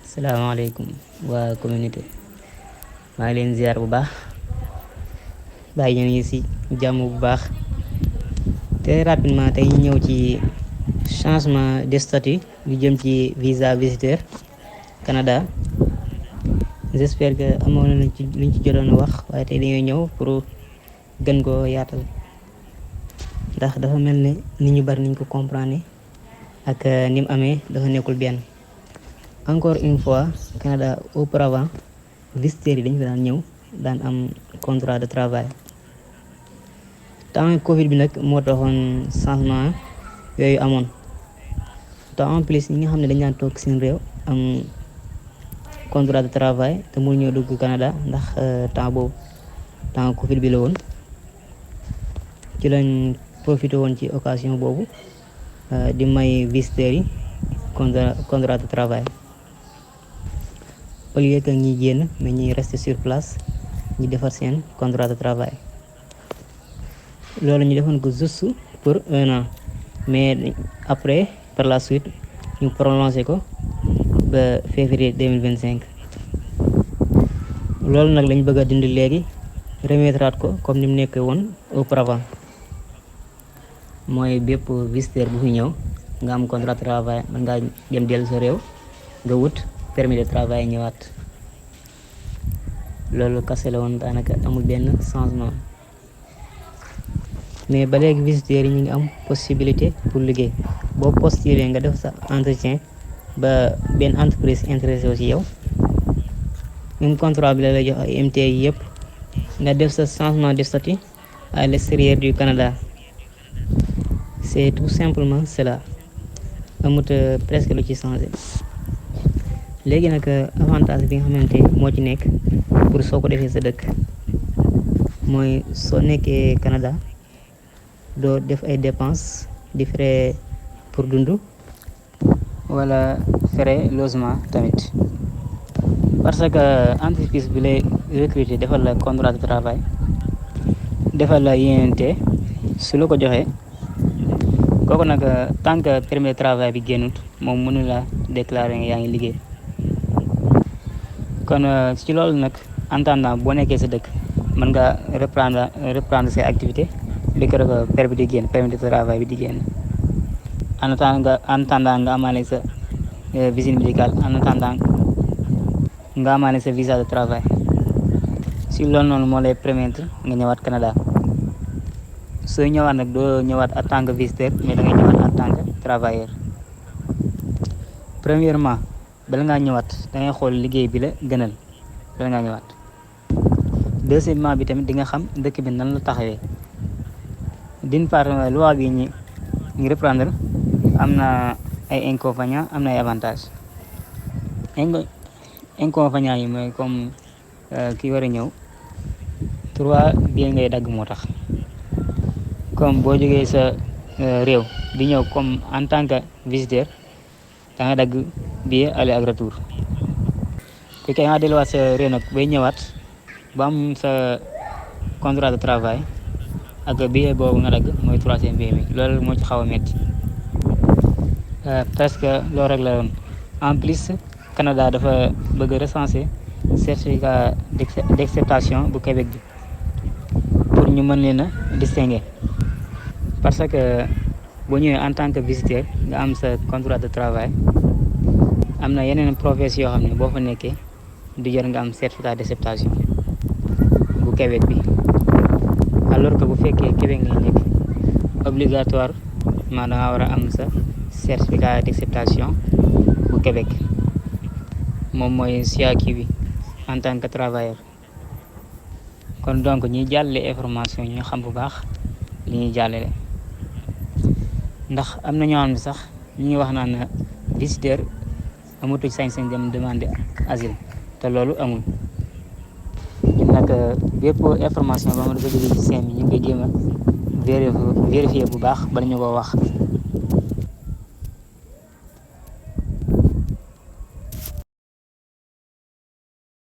salaamaaleykum waa communauté maa ngi leen ziar bu baax bàyyi ñu ngi ci jàmm bu baax te rapidement tey ñu ñëw ci changement de statut lu jëm ci visa visiteur Canada. J'espère que amoon na luñ ci jotoon wax waaye tey dañoo ñëw pour gën koo yaatal ndax dafa mel ne nit ñu bari niñ ko comprendre ak ni mu amee dafa nekkul benn. Encore une fois Canada auparavant visiteurs yi dañu fa daan ñëw daan am contrat de travail temps Covid bi nag moo taxoon changement yooyu amoon te en plus ñi nga xam ne dañ daan toog seen réew am contrat de travail te mënu ñoo dugg Canada ndax temps boobu temps Covid bi la woon ci lañ profité woon ci occasion boobu di may visiteurs yi contrat de travail. Au lieu que ñi génn mais ñuy rester sur place ñu defar seen contrat de travail loolu ñu defoon ko juste pour 1 an mais après par la suite ñu prolongé ko ba février 2025 loolu nag lañ bëgg a dindi léegi remettraat ko comme ni mu nekkee woon auparavant mooy bépp visiteur bu fi ñëw nga am contrat de travail mën ngaa dem dellu sa réew nga wut permis de travail ñëwaat loolu kase la woon daanaka amul benn changement mais ba léegi visiteurs yi ñu ngi am possibilité pour liggéey boo postulé nga def sa entretien ba benn entreprise intéressé wu ci yow même contrat bi la lay jox ay MT yi yëpp nga def sa changement de statut à l'extérieur du Canada c'est tout simplement cela amut presque lu ci changé. léegi nag avantage bi nga xamante moo ci nekk pour soo ko defee sa dëkk mooy soo nekkee Canada doo def ay dépenses di frais pour dund wala frais logement tamit parce que entreprise bi lay recruter defal la contrat de travail defal la INT su la ko joxee kooku nag tant que permis de travail bi génnut moom mënu la déclarer nga yaa ngi liggéey. kon ci loolu nag en attendant boo nekkee sa dëkk mën nga reprendre ses activités li ko rek permis di génn permis de travail bi di génn en attendant nga amaale sa visite médicale en attendant nga amaale sa visa de travail si loolu noonu moo lay permettre nga ñëwaat Canada sooy ñëwaat nag doo ñëwaat en tant que visiteur mais da ngay ñëwaat en tant que travailleur. Premièrement bala ngaa ñëwaat da ngay xool liggéey bi la gënal bala ngaa ñëwaat. Deuxièmement bi tamit di nga xam dëkk bi nan la taxawee d'une part loi bi ñi reprendre am na ay inconvénients am na ay avantages. Inconvénients yi mooy comme ki war a ñëw 3 billets ngay dagg moo tax comme boo jógee sa réew di ñëw comme en tant que visiteur da nga dagg billet aller ak retour te kay nga delluwaat sa réew nag bay ñëwaat ba am sa contrat de travail ak billet boobu nga dagg mooy 3e billet bi loolu moo ci xaw a metti presque loolu rek la woon. En plus Canada dafa bëgg recenser certificat d'acceptation bu Québec bi pour ñu mën leen a distinguer parce que boo ñëwee en tant que visiteur nga am sa contrat de travail am na yeneen profession yoo xam ne boo fa nekkee du jar nga am certificat d'acceptation bu Québec bi alors que bu fekkee Québec ngay nekk obligatoire da nga war a am sa certificat d'acceptation bu Québec moom mooy CAQ bi en tant que travailleur. kon donc ñiy jàllale information ñu xam bu baax li ñuy jàllale ndax am na ñoo xam ne sax ñi ngi wax naan visiteur amatuñ sañ-sañ dem demander asile te loolu amul. ñun nag bépp information boo xam ne dafa jóge ci système bi ñu ngi koy jéem a vérifier bu baax bala ñu ko wax